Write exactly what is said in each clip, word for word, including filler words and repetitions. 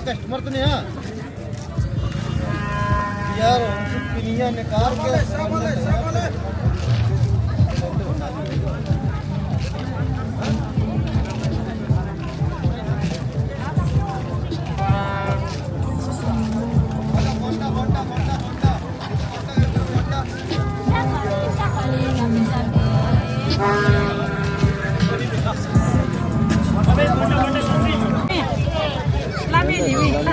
कस्टमर तो नहीं है यार, उनसे पिनिया निकाल के। བླ་མེད་ཉི་མ།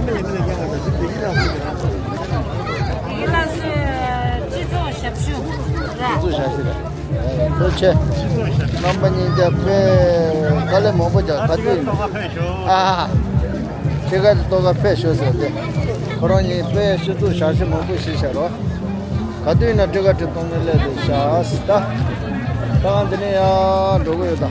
དེ་གི་ལ་སོ་སྤྱི་ཚོགས་ཞབས་ཞུ་ར། སྤྱི་ཚོགས་ཞབས་ཞུ་ར། ཐུགས་རྗེ་ཆེ། རྣམ་པ་གཉིས་ཀྱ་དཔེ་དཀའ་ལས་མང་པོ་རྒྱག་ག་དུས་ཨ་ཁྱེད་ཀ་ཏོག་ཀ་དཔེ་ཤོད་ཟེར་ཏེ། ཁོ་རང་གཉིས་དཔེ་སྤྱི་ཚོགས་ཞབས་ཞུ་མང་པོ་ཞིག་བྱ་རོགས། ག་དུས་ཡིན་ན་ཁྲི་ཀ་ཁྲི་གཏོང་མི་སླེབས་ཏེ་བཞག་ཟེར་ད། ད་འདི་ནས་ཡང་འགྲོ་གི་ཡོད་ད།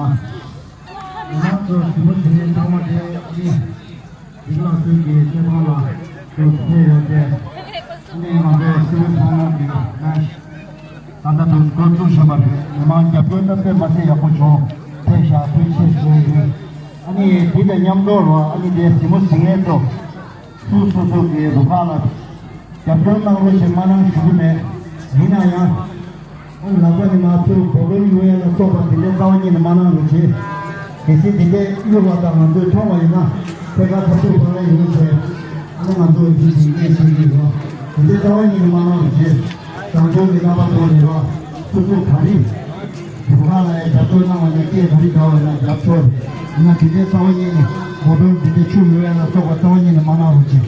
ང་ཚོ་གཞིས་མོ་ཟེར་མཁན་ཚང་མ་དེ་ཨ་ནི་འཇིགས་ལགས་ཚོའི་གི་ཆེད་ཁང་ལ་ཚུར་ཕེབས་ཡོད་པས། ཨ་ནི་ང་ཚོ་གཞིས་མོ་ཚང་མ་གི་ནང་ད་ལྟ་དུ་འགོ་བཙུགས་བཞིན་པ་རེད། མི་མང་རྒྱབ་སྐྱོར་སྟབས་བདེ་མ་ཟད་ཡག་པོ་བྱུང་། ཐད་ཤག་ཐུགས་རྗེ་ཆེ་ཞུ་ཡི་ཡོད། ཨ་ནི་དེ་དང་མཉམ་དུ་རོ་ཨ་ནི་དེ་གཞིས་མོ་ཟེར་མཁན་ཚོ་སོ་སོ་སོ་གི་རུ་ཁག་ལ་རྒྱབ་སྐྱོར་གནང་རོགས་ཞེས་མ་གནང་ཞུ་གི་མེད། ཡིན་ན་ཡང་། ཨ་ནི་ལག་པ་ནས་མར་ཚུར་བོ་གོར་གཡུག་ཡ་ལ་སོགས་པ་དེ་འདྲའི་རྩ་བ་ཉིད་ནས་མ་གནང་རོགས་བྱེད། གལ་སྲིད་དེ་འདྲའི་གཡུག་པ་དང་ང་ཚོས་མཐོང་བ་ཡིན་ན་ཐད་ཀར་ཐབས་སྡུག་ག་རེ་ཡོང་གི་རེད། ཨ་ནི་ང་ཚོ་འདི་འདི་འདྲའི་བྱེད་ཀྱི་ཡོད། དེ་འདྲའི་རྩ་བ་ཉིད་ནས་མ་གནང་རོགས་བྱེད། བཟང་སྤྱོད་ཀྱི་རྣམ་པ་ཐོག་ནས་རོགས་སོ་སོ་ག་རེ། རུ་ཁག་ལ་ཡང་རྒྱབ་སྐྱོར་གནང་བ་ཡིན་ན་སྐད་ག་རེ་དགའ་བ་ཡིན་ན་རྒྱབ་སྐྱོར་ཡིན་ན་དེ་འདྲའི་རྩ་བ་ཉིད་ནས་མོ་ཊོར་འདི་འདྲའི་ཆུ་ཡོད་ཡ་ལ་སོགས་པ་རྩ་བ་ཉིད་ནས་མ་གནང་རོགས་གྱིས།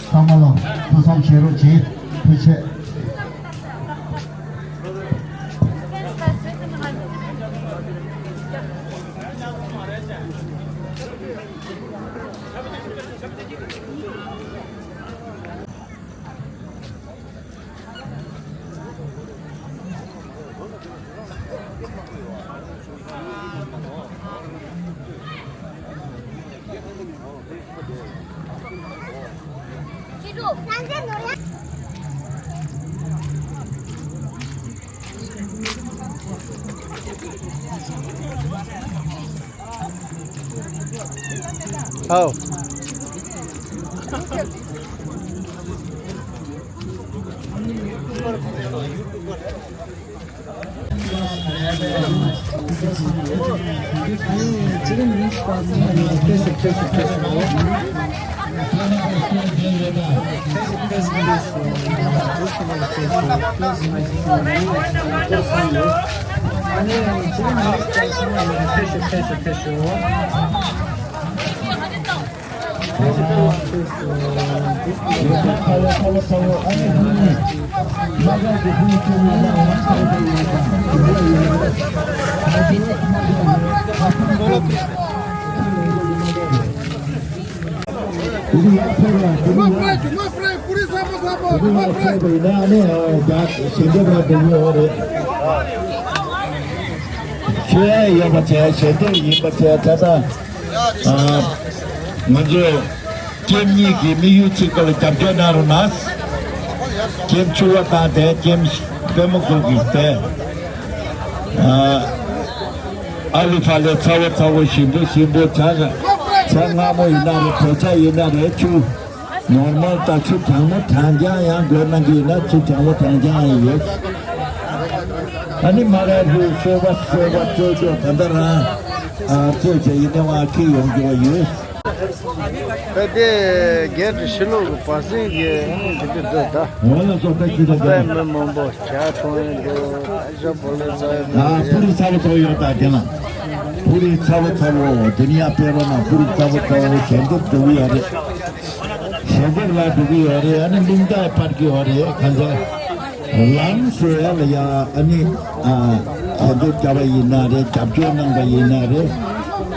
ཚང་མ་ལ་ཐུགས་བསམ་བཞེས་རོགས་གྱིས། ཐུགས་རྗེ་ཆེ། ཨའོ། ཆོས་ཡོད་པ་བྱས། ཞལ་འདེབས་ཡིན་པ་བྱས། ད་ལྟ་ང་ཚོས་ཀེམ་གཉིས་ཀྱི་དམིགས་ཡུལ་གཅིག་པ་ལ་རྒྱབ་སྐྱོར་གནང་རོགས་གནང་། ཀེམ་བཅུ་པ་དང་དེ་ཀེམ་པད་མ་ཁུལ་གྱི་དེ་ཨ་ལུ་ཕ་ལས་ཚ་བོ་ཚ་བོ། ཞིམ་པོ་ཞིམ་པོ། ཇ་ཇ་མངར་མོ་ཡིན་ན་རེད། བོད་ཇ་ཡིན་ན་རེད། ཆུ་ནོར་མལ་དང་ཆུ་གྲང་མོ་གྲང་རྐྱང་ཡང་དགོས་གནང་གི་ཡིན་ན་ཆུ་གྲང་མོ་གྲང་རྐྱང་ཡང་ཡོད། ཨ་ནི་མ་ར་ཧུ་སོ་པ་སོ་པ་ཅོ་ཅོ་ད་ལྟ་རང་ཨ་ཅོ་ཅོ་ཡིན་ནའི་བ་ཁྱི་ཡོང་རྒྱུ་བ་ཡོད། ད་དེ་རྒན་དེ་ཕྱི་ལོགས་ཀྱི་བ་སྲིན་གྱི་ཨ་ནི་དེ་འདྲ་འདུག་ད། འོ་ལ་སོ་ད་ཅི་ད་ད་མི་མང་པོ་ཇ་འཐུང་ཡོང་འདུག་ཨ་ཞོ་བོ་ལོ་ཟ་ཡོང་འདུག་ཨ་པུ་རི་ཚ་བོ་ཚ་བོ་ཡོད་ད་དེ་ན། པུ་རི་ཚ་བོ་ཚ་བོ་དེ་ནི་ཡ་པེ་རོ་ན་པུ་རི་ཚ་བོ་ཚ་བོ་ཞལ་འདེབས་འགྲོ་གི་ཡོད་རེད། ཞལ་འདེབས་ལ་འགྲོ་གི་ཡོད་རེད། ཨ་ནི་རླུང་རྟ་འཕར་གི་ཡོད་རེད། གང་ཚ་ལམ་བཟོ་ཡ་ལ་ཡ་ཨ་ནི་ཨ་ཞལ་འདེབས་བརྒྱབ་པ་ཡིན་ན་རེད། རྒྱབ་སྐྱོར་གནང་པ་ཡིན་ན་རེད།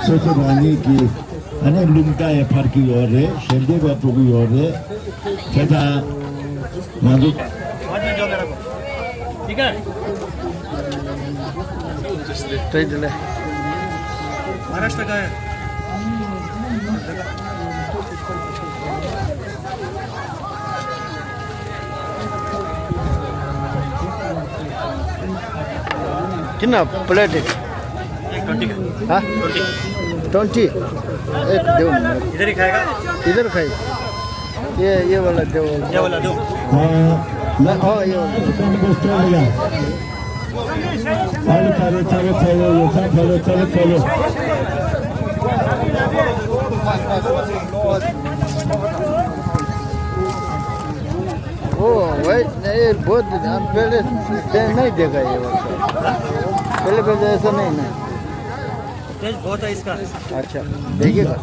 སོ་སོ་རང་ཉིད་ཀྱི་ཨ་ནི་རླུང་རྟ་ཡང་འཕར་གི་ཡོད་རེད། ཞལ་འདེབས་ལ་འགྲོ་གི་ཡོད་རེད། དེ་དང་ང་ཚོ། ठीक है। जय दिले। महाराष्ट्र का है। कितना प्लेट है? एक ट्वेंटी का। हाँ? ट्वेंटी। ट्वेंटी। एक दो मिनट। इधर ही खाएगा? इधर खाइए। ये, ये वाला दो। ये वाला दो। हाँ, ये वाला। ऑस्ट्रेलिया। चलो, चलो, चलो, चलो, ये सब चलो, चलो, चलो। ओ भाई, नहीं, बहुत दिन, हम पहले दे-, नहीं देखा ये वाला। पहले, पहले ऐसा नहीं ना। टेस्ट बहुत है इसका। अच्छा, देखिएगा।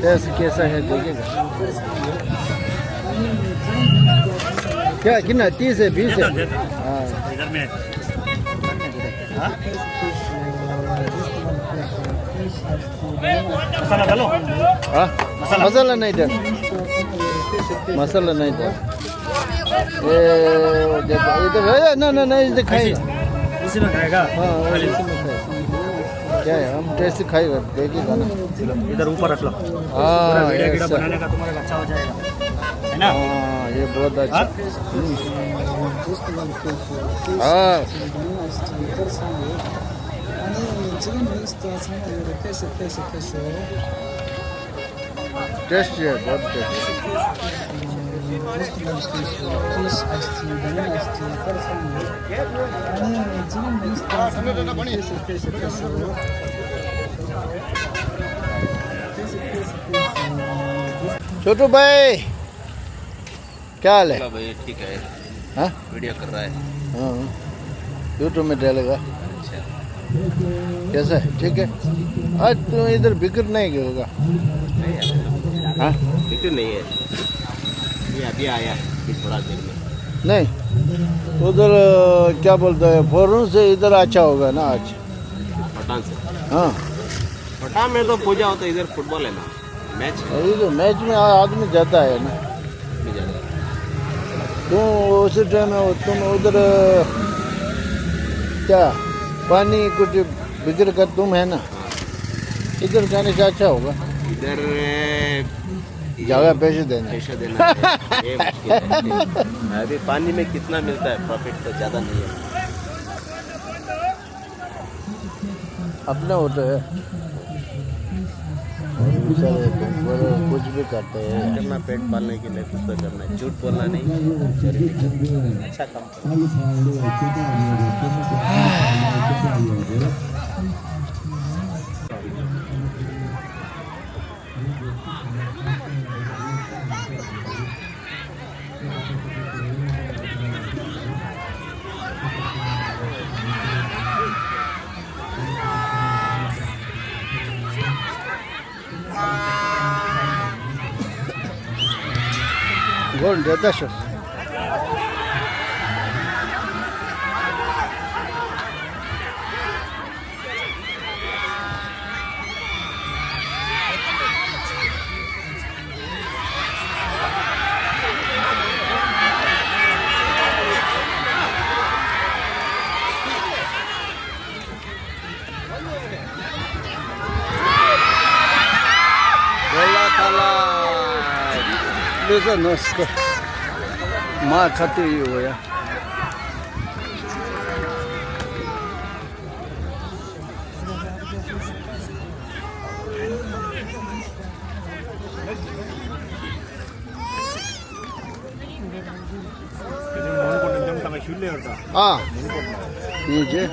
टेस्ट कैसा है, देखिएगा। क्या, कितना? तीस है, बीस है? देता, देता। हाँ। इधर में। हाँ? मसाला डालो। हाँ? मसाला। मसाला नहीं डाल। मसाला नहीं डाल। ए, देखो, इधर है ना, ना, ना, इधर खाएगा। ऐसे? इसी में खाएगा? हाँ, और खाली। इसी में खाएगा। क्या है, हम टेस्टी खाएगा, देखिएगा ना। इधर ऊपर रख लो। हाँ, पूरा वीडियो वीडियो बनाने का तुम्हारा अच्छा हो जाएगा, है ना? हाँ, ये बहुत अच्छा। हम्म। हाँ। टेस्ट है, बहुत टेस्ट। छोटू भाई, क्या हाल है? भैया ठीक है। हाँ? वीडियो कर रहा है। हाँ, यूट्यूब में डालेगा। अच्छा। कैसा है, ठीक है? आज तुम इधर बिक्री नहीं होगा? हाँ, बिक्री नहीं है। ये अभी आया, अभी थोड़ा देर में। नहीं, उधर क्या बोलते हैं, फोरन से इधर अच्छा होगा ना आज। पठान से। हाँ। पठान में तो पूजा होता है, इधर फुटबॉल है ना। मैच है। अभी तो मैच में आदमी जाता है ना। तुम उसी टाइम में तुम उधर क्या पानी कुछ बिक्री कर तुम है ना, इधर जाने से अच्छा होगा। इधर जगह पैसे देना। पैसा देना है। ये मुश्किल है। अभी पानी में कितना मिलता है, प्रॉफिट तो ज़्यादा नहीं है। अपना होता है। दूसरे कुछ भी करते हैं। करना, पेट पालने के लिए कुछ तो करना है। झूठ बोलना नहीं, चोरी नहीं करना। अच्छा काम करो। སྒོར་འདྲེ་ད་ཤོག་ལོ་ལ་ཐ་ལ། ལོ་ས་ནོ་སི་ཀོ། མ་ཁ་ཏུ་ཡོ་ཡ། ཨ། ཡིན་གྱི།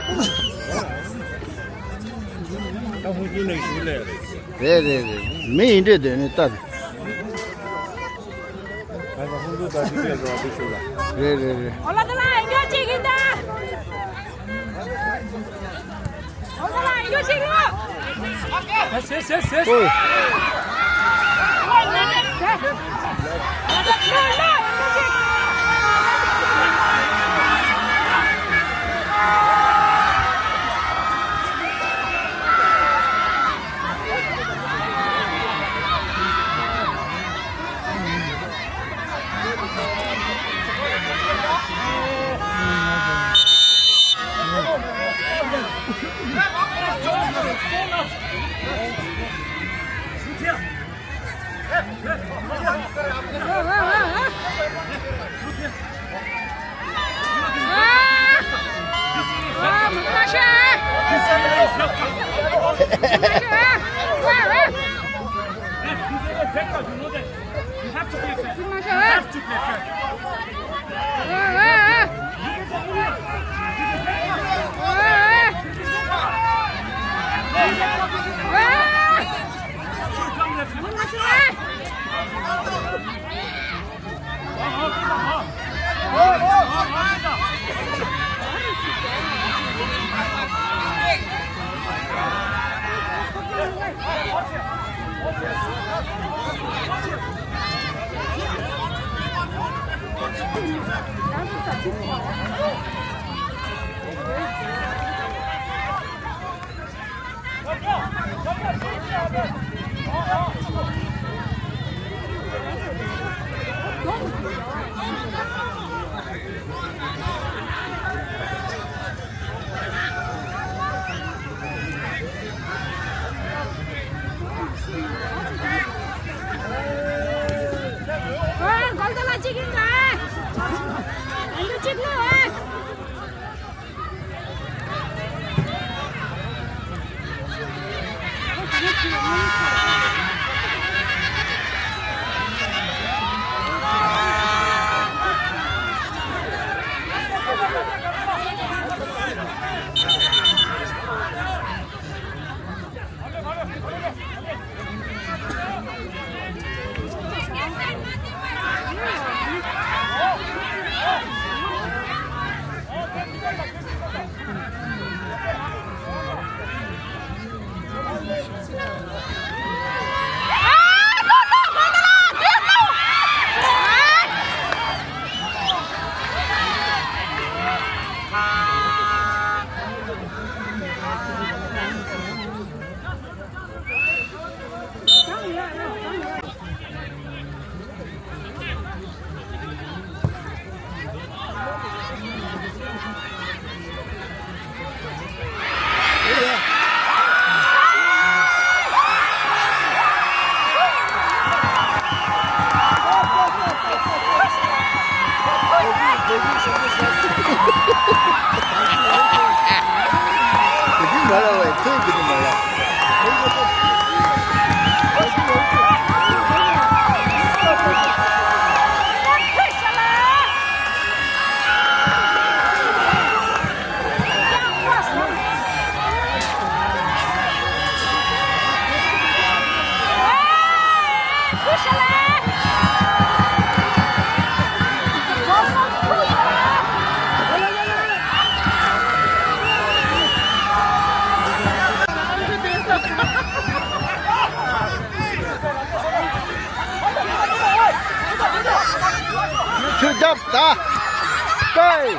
རེད་རེད་རེད། མི་ཡིན་འདྲེ་དེ་ནི་ལྟ། རེད་རེད་རེད། You have to play fair. You have to play fair. ཆུ་རྒྱབ་ད། ཏེ།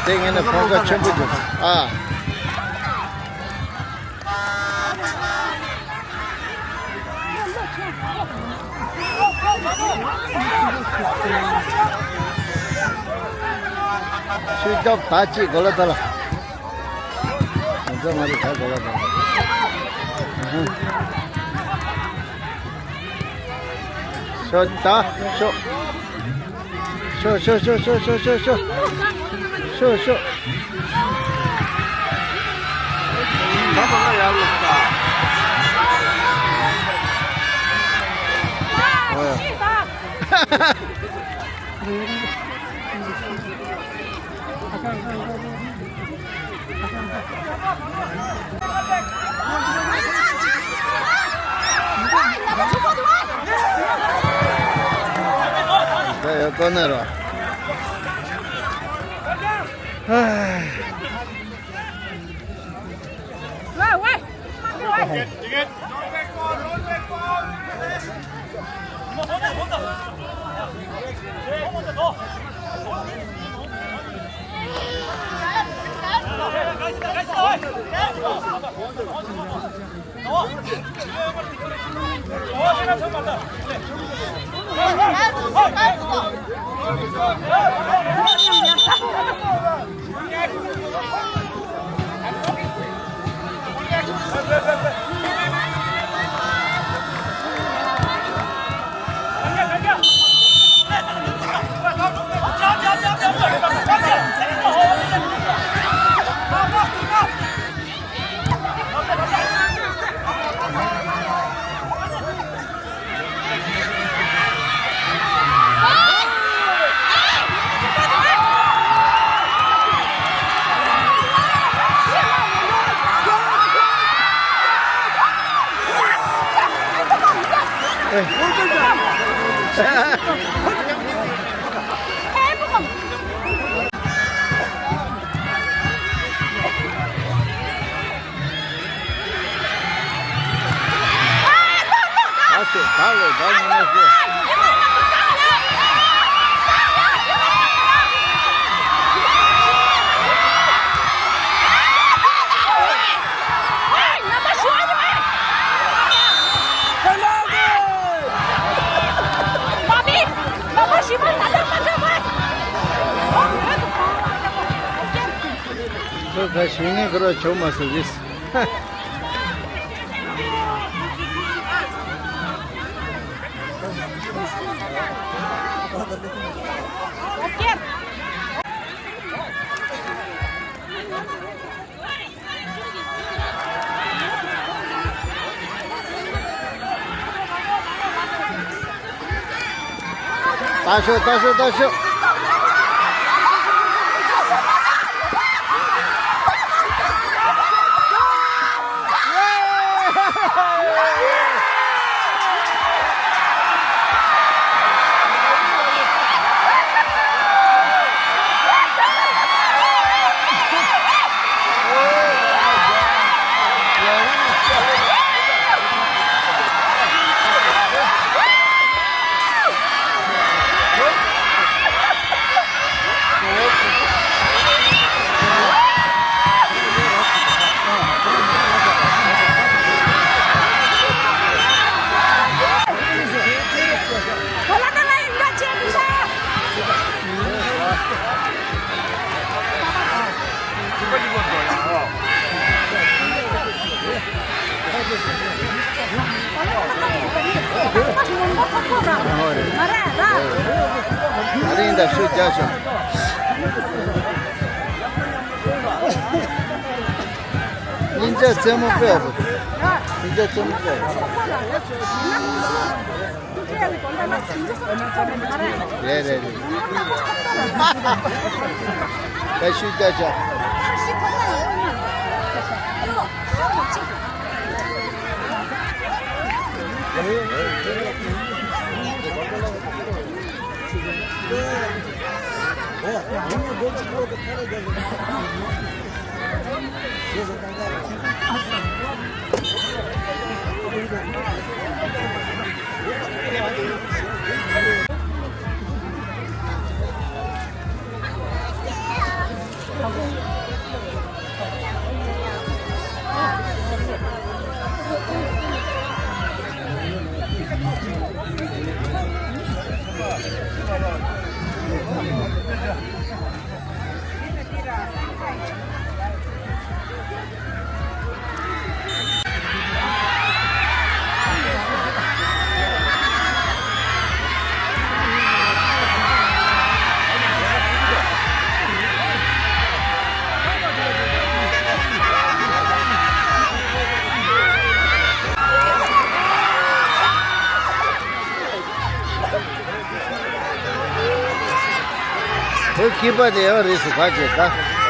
དེ་ངས་ནས་ཕོང་ཁ་ཆེན་པོ་བྱུང་ཨ། ཤུགས་རྒྱབ་ད་ཅིག་གོ་ལ་ད་ལ། ང་ཚོ་ང་རེ་ད་གོ་ལ་ད་ལ། ཤོ་ད་ཤོ། ཤོ་ཤོ། ད་ཡོད་གོ་ནི་རོ། ད་ལོ་ད་ངོ་མ་ཤེས། ཁོ་ཁ་ཞིག་ནས་ཁོ་ར་ཆོག་མ་སོང་རེད། ལྟ་ཤོག་ལྟ་ཤོག་ལྟ་ཤོག་ཨ་རིང་ད་ཤུ་རྒྱག་ཤོག་སྙིང་རྗེ་རྩེད་མོ་དཔེ་ཡག་པོ། སྙིང་རྗེ་རྩེད་མོ་དཔེ་ཡག་པོ། རེད་རེད་རེད། ད་ཤུ་རྒྱག་ཤོག་བོད་ཀྱི་པ་དེ་ཡང་རེད་སུ་ག་བྱེད་ད།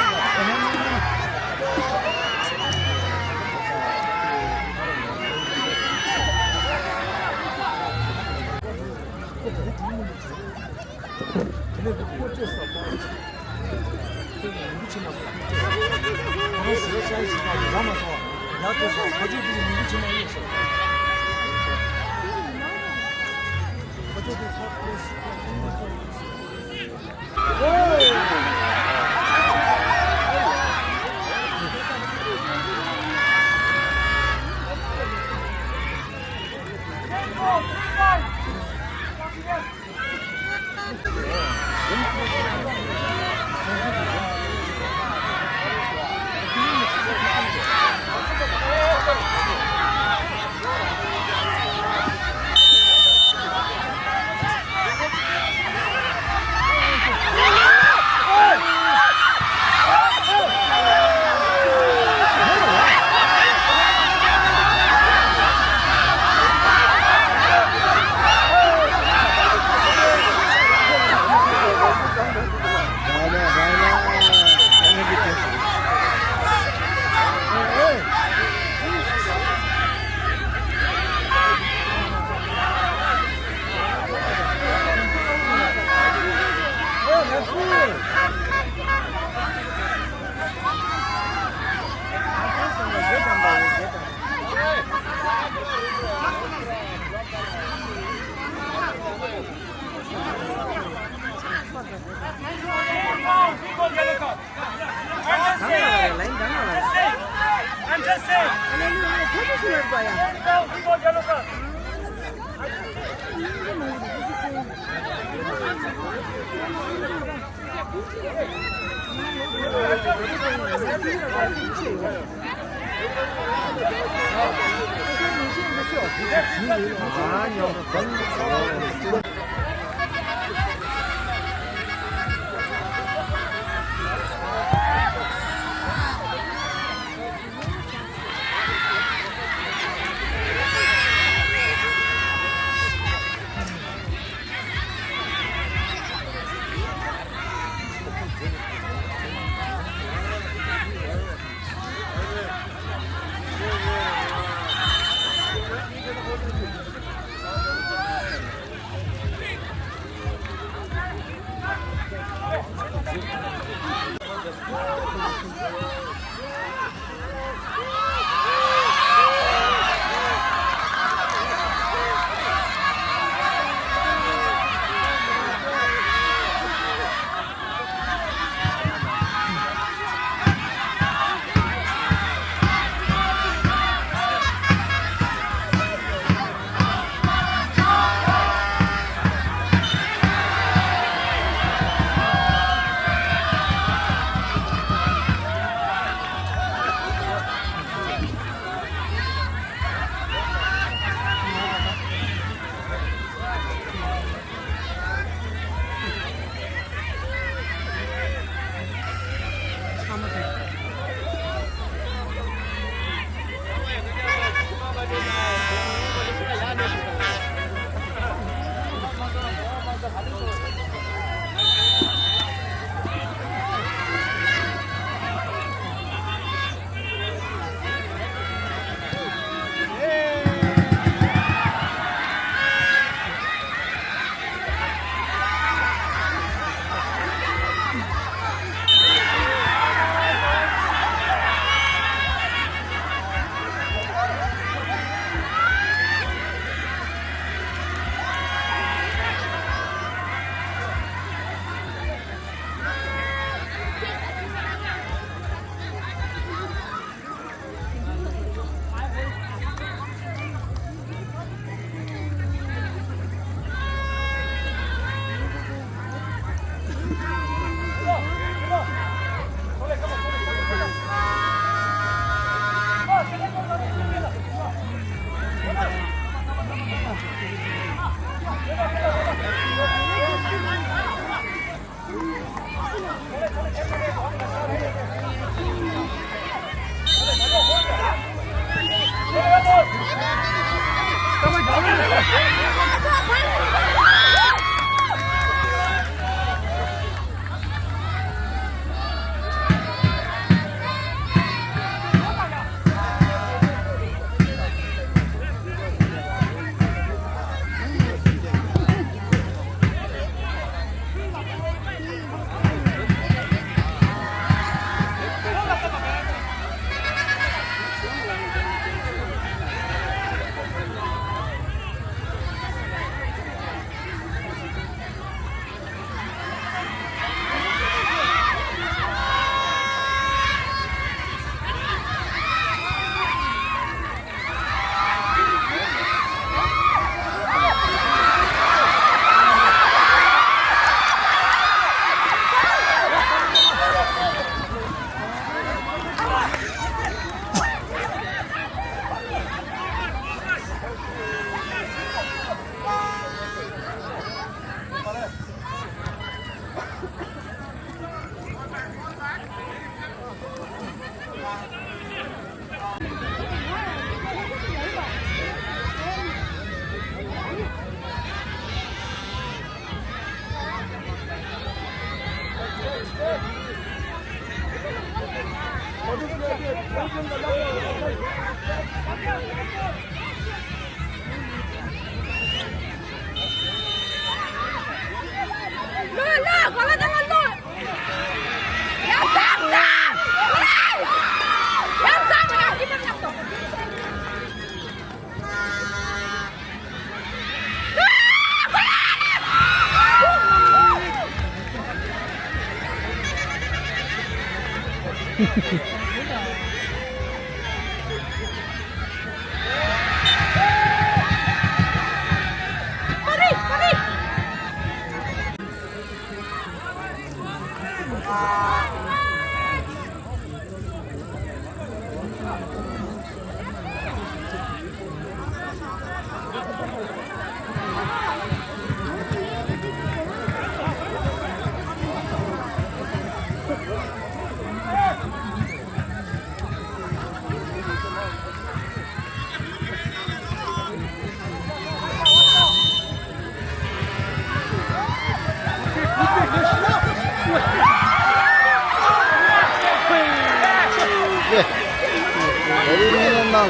ཁོ་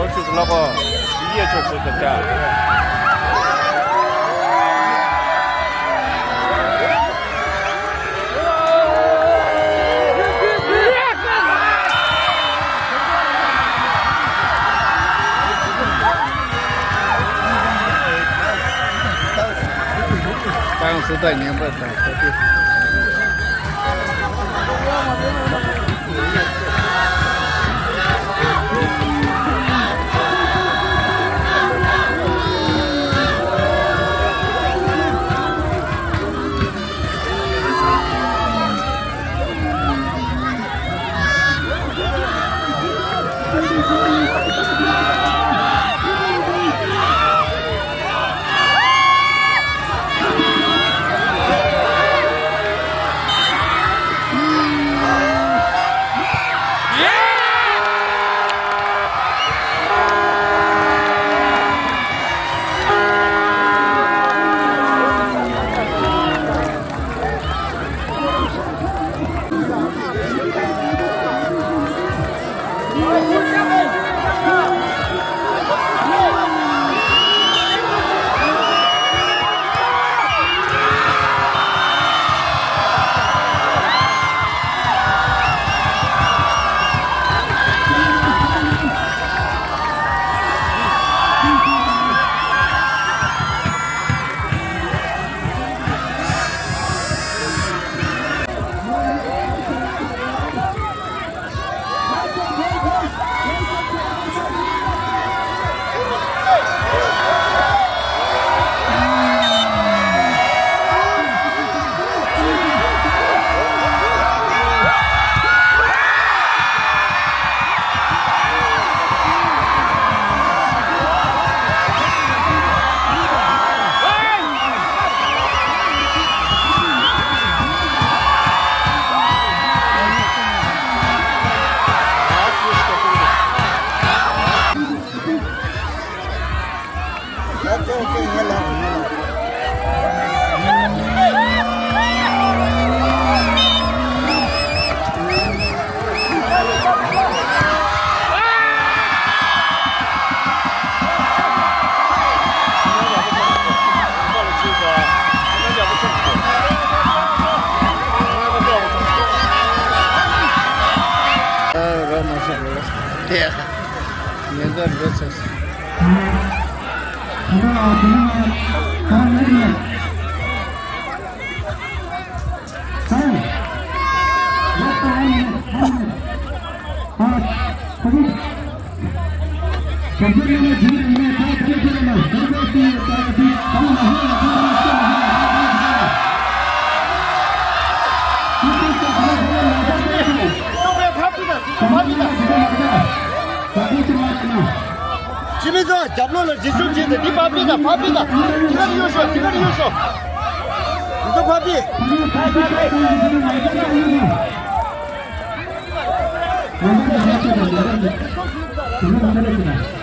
ཚོས་ལག་པ་གཡས་ཕྱོགས་སུ་བརྡབས་བྱས། ཏང་སྲིད་དང་ཉམས་པ་དང་ས་དེ། ངེས་འདོད་འགྲོ་ཚར་སོང་། ཅི་མི་ཚོ་རྒྱབ་ལོགས་ལ་རྗེས་ཤུལ་བྱེད་དེ་འདི་ཕར་ཕུད་དང་ཕར་ཕུད་དང་། འདི་གར་གཡུག་ཤོག་འདི་གར་གཡུག་ཤོག་འདི་ཚོ་ཕར་ཕུད།